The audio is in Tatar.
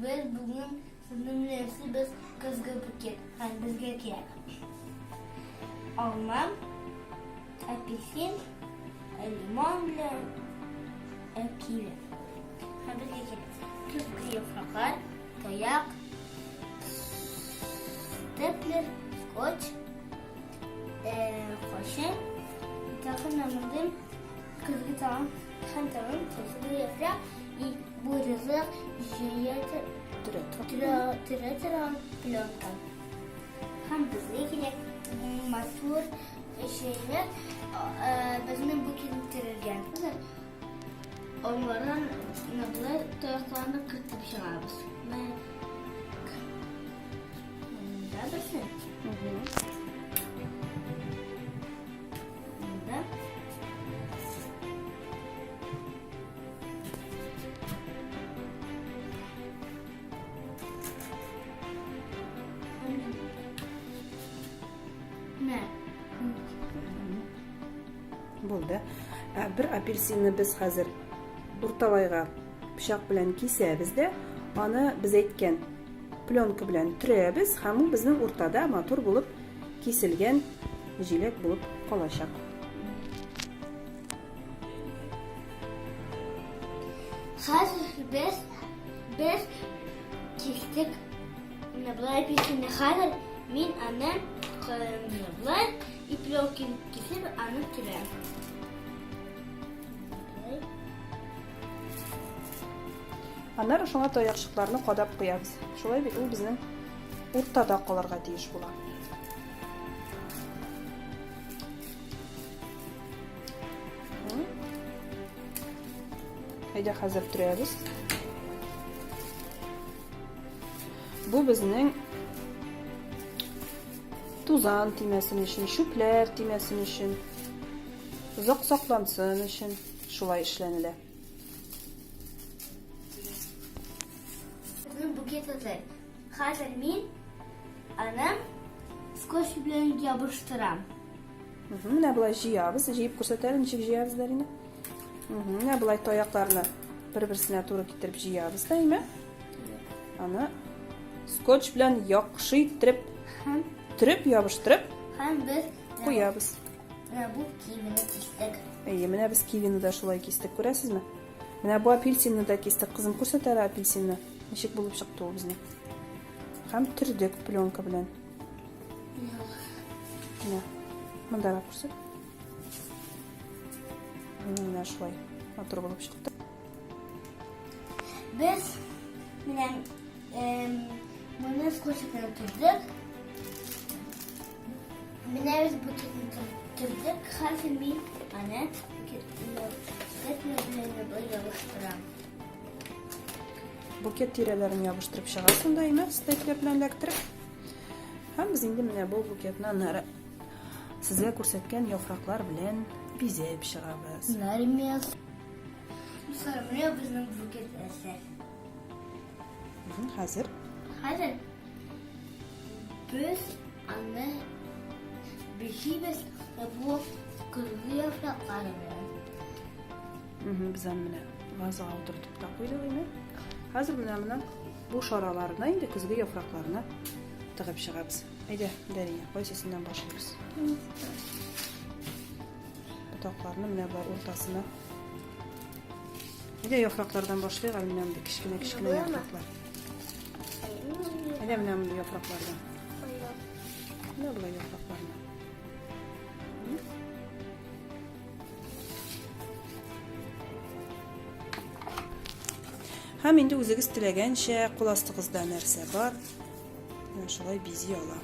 Без бүген сезнең белән эшлибез көзге букет һәм безгә кирәк. Алма, апельсин, лимон белән киви. Һәм безгә кирәк көзге яфраклар, таяк, степлер, скотч, кашык, тагын мондый Көзге тагын һәм тагын көзге яфрак и бу ризык җыя төрә торган пленка. Һәм безгә кирәк матур җәйләр безнең букетны төрергә. Алмалардан ныклы таякларны кертеп чыгабыз. Монда берсе. Монда. Менә. Булды. Ә, бер апельсинны без хәзер урталайга пычак белән кисәбез дә, аны без әйткән пленка белән төрәбез һәм ул безнең уртада матур булып киселгән җиләк булып калачак. Хәзер без без кистек менә болай апельсинны. Хәзер мин аны менә болай и пленки кисеп аны төрәм. Аннары шуңа таякчыкларны кадап куябыз. Шулай бит ул безнең уртада калырга тиеш була. Әйдә хәзер төрәбез. Бу безнең тузан тимәсен өчен, чүпләр тимәсен өчен, озак саклансын өчен шулай эшләнелә. Безнең букет әзер. Хәзер мин аны скотч белән ябыштырам. Менә болай җыябыз. Җыеп күрсәт әле, ничек җыябыз, Дарина. Менә болай таякларны бер-берсенә туры китереп җыябыз да, әйме? Аны скотч белән яхшы иттереп һәм төреп ябыштырып һәм без куябыз. Менә бу кивины кистек. Әйе, менә без кивины да шулай кистек, күрәсезме? Менә бу апельсинны да кистек. Кызым, күрсәт әле апельсинны. Ничек булып чыкты ул безнең? Һәм төрдек пленка белән. Менә. Мондарак күрсәт. Менә шулай матур булып чыкты. Без менә моны скотч белән төрдек. Менә без букетны төрдек. Хәзер мин аны букетны белән ябыштырам. Букет тирәләрен ябыштырып чыгасың да, имә, степлер белән эләктереп. Һәм без инде менә бу букетны аннары сезгә күрсәткән яфраклар белән бизәп чыгабыз. Менә безнең букет әзер. Хәзер. Хәзер без аны бизибез бу көзге яфраклары белән. Без аны менә вазага утыртып та куйдык инде. Хәзер менә моның бу шараларына инде көзге яфракларны тыгып чыгабыз. Әйдә, Дәрия, кайсысыннан башлыйбыз? Ботакларны менә болар уртасына. Әйдә яфраклардан башлыйк әле менә мондый кечкенә-кечкенә яфраклар. Әйдә менә мондый яфраклардан. Менә болай яфракларны. Һәм инде үзегез теләгәнчә, кул астыгызда нәрсә бар, менә шулай бизи ала.